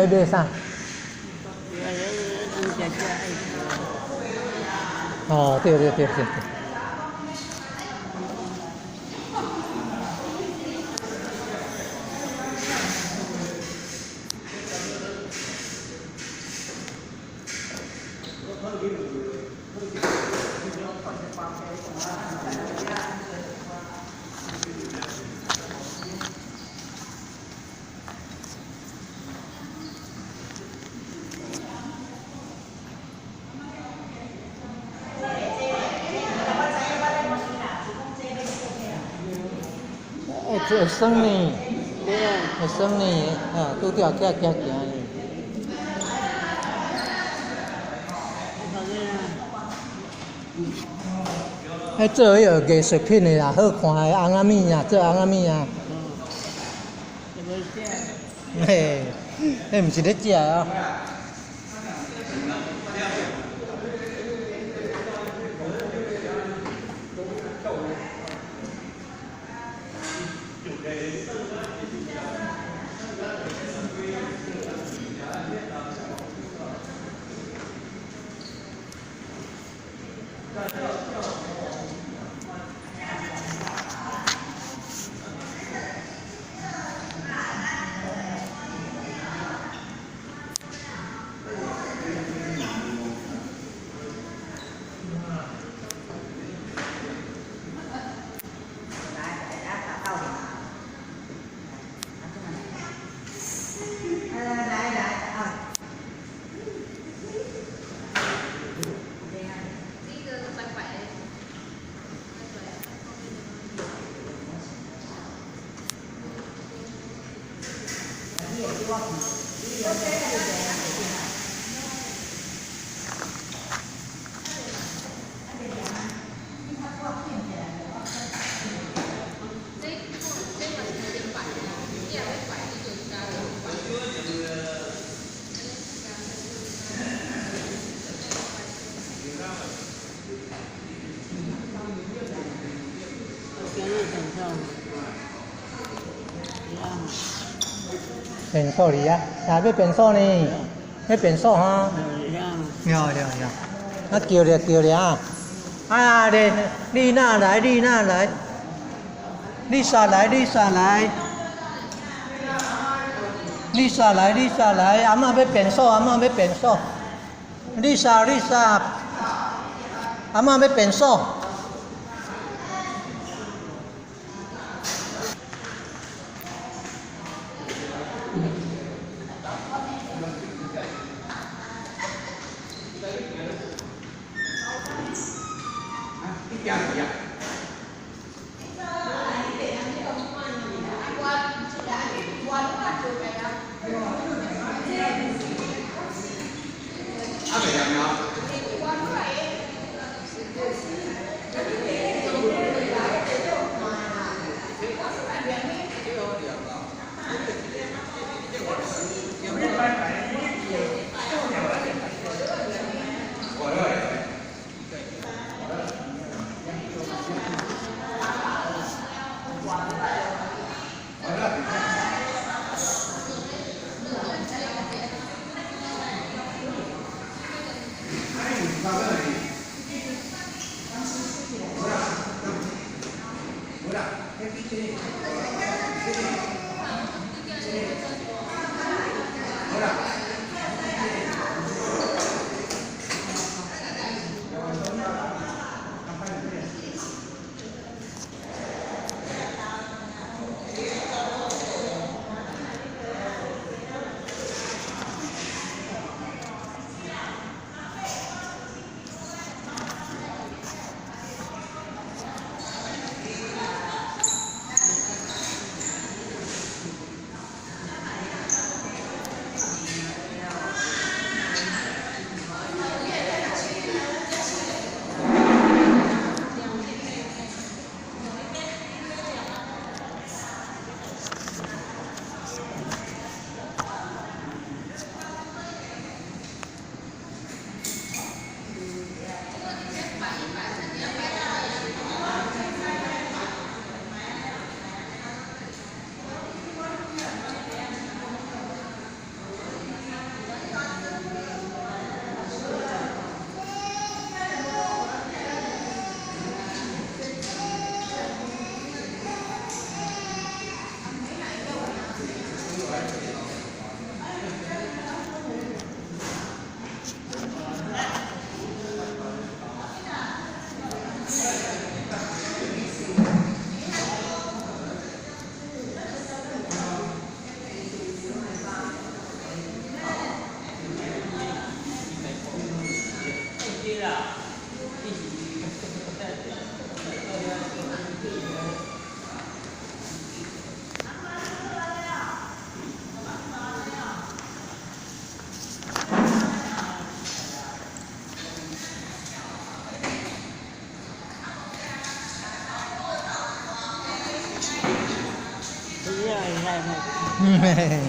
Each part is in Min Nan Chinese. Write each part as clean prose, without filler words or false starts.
欲買啥？哦，對對對對。會酸呢，會酸呢，啊，拄著起來行行呢。彼做彼个藝術品的啦，好看的尪仔物啊，做尪仔物啊。嘿，彼毋是咧食的哦。變數哩啊！啊，欲變數呢？欲變數哈？對對對，啊叫咧叫咧啊！啊咧，麗娜來，麗娜來，麗莎來，麗莎來，麗莎來，麗莎來，阿嬤欲變數，阿嬤欲變數，麗莎麗莎，阿嬤欲變數。嗯嘿嘿嘿。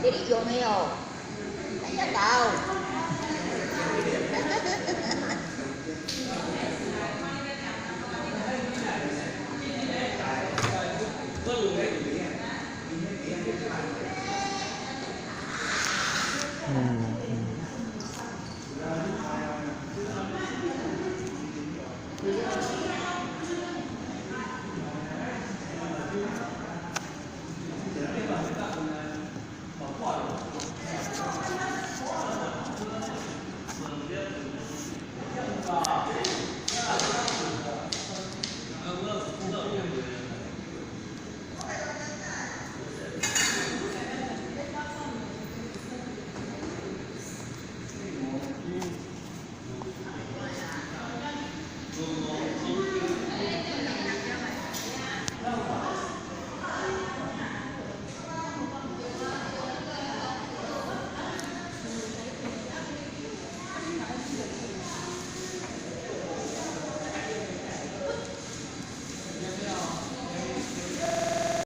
這裡有沒有？哎呀，到。嗯。